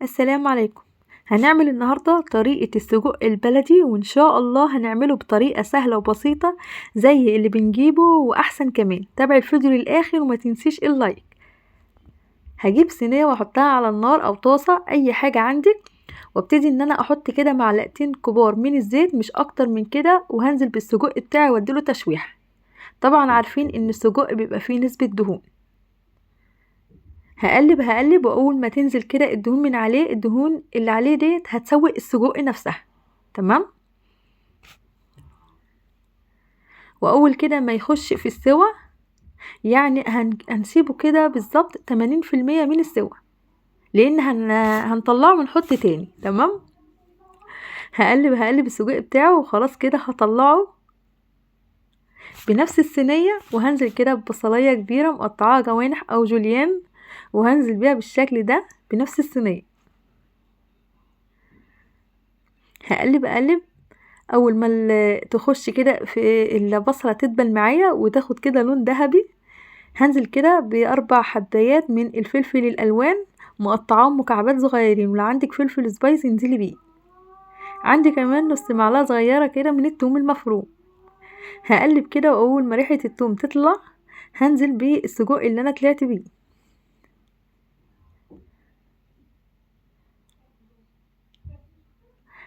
السلام عليكم. هنعمل النهاردة طريقة السجق البلدي، وإن شاء الله هنعمله بطريقة سهلة وبسيطة زي اللي بنجيبه وأحسن كمان. تابع الفيديو للآخر وما تنسيش ال like. هجيب صينية واحطها على النار أو طاسة أي حاجة عندك، وابتدي ان انا احط كده معلقتين كبار من الزيت، مش اكتر من كده، وهنزل بالسجق بتاعي واديله تشويحة. طبعا عارفين ان السجق بيبقى فيه نسبة دهون. هقلب واول ما تنزل كده الدهون من عليه، الدهون اللي عليه ديت هتسوي السجق نفسها، تمام. واول كده ما يخش في السوى، يعني هنسيبه كده بالظبط 80% من السوى، لان هنطلعه ونحط تاني، تمام. هقلب السجق بتاعه وخلاص كده هطلعه بنفس الصينية، وهنزل كده ببصلاية كبيرة مقطعاها جوانح او جوليان، وهنزل بيها بالشكل ده بنفس الصينية. هقلب اول ما تخش كده في البصلة تدبل معايا وتاخد كده لون ذهبي، هنزل كده ب4 حبايات من الفلفل الالوان مقطعاهم مكعبات صغيرين، ولو عندك فلفل سبايسي انزلي بيه. عندي كمان نص معلقه صغيرة كده من التوم المفروم. هقلب كده، واول ما ريحه التوم تطلع هنزل بالسجق اللي انا طلعت بيه.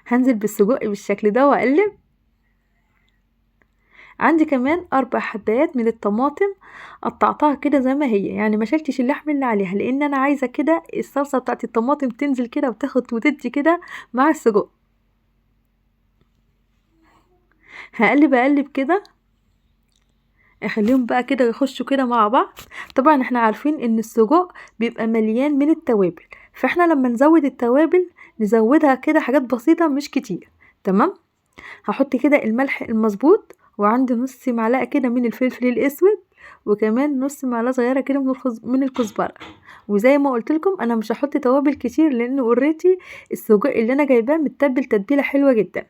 هنزل بالسجق بالشكل ده واقلب. عندي كمان 4 حبايات من الطماطم قطعتها كده زي ما هي، يعني ما شلتش اللحم اللي عليها، لان انا عايزه كده الصلصه بتاعت الطماطم تنزل كده وتاخد وتدي كده مع السجق. اقلب كده، اخليهم بقى كده يخشوا كده مع بعض. طبعا احنا عارفين ان السجق بيبقى مليان من التوابل، فاحنا لما نزود التوابل نزودها كده حاجات بسيطة مش كتير، تمام. هحط كده الملح المظبوط، وعندي نص معلقه كده من الفلفل الاسود، وكمان نص معلقه صغيرة كده من الكزبره. وزي ما قلت لكم انا مش هحط توابل كتير، لان already السجق اللي انا جايباه متبل تتبيله حلوة جدا.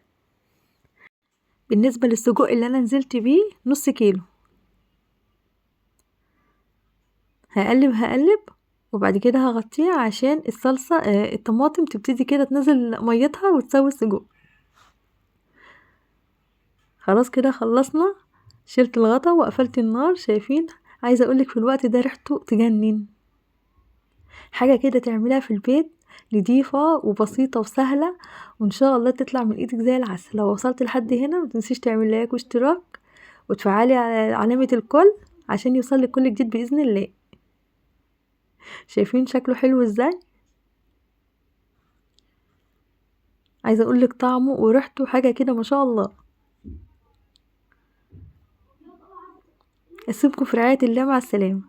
بالنسبة للسجق اللي انا نزلت بيه نص كيلو. هقلب وبعد كده هغطيه عشان الصلصه الطماطم تبتدي كده تنزل ميتها وتسوي السجق. خلاص كده خلصنا، شلت الغطا وقفلت النار. شايفين؟ عايزه اقولك في الوقت ده ريحته تجنن، حاجة كده تعملها في البيت نضيفه وبسيطة وسهلة، وان شاء الله تطلع من ايدك زي العسل. لو وصلت لحد هنا ما تنسيش تعملي like واشتراك وتفعلي علامة الكل عشان يوصلك كل جديد باذن الله. شايفين شكله حلو ازاي؟ عايزه اقولك طعمه وريحته حاجة كده ما شاء الله. اسيبكم في رعاية الله، مع السلامة.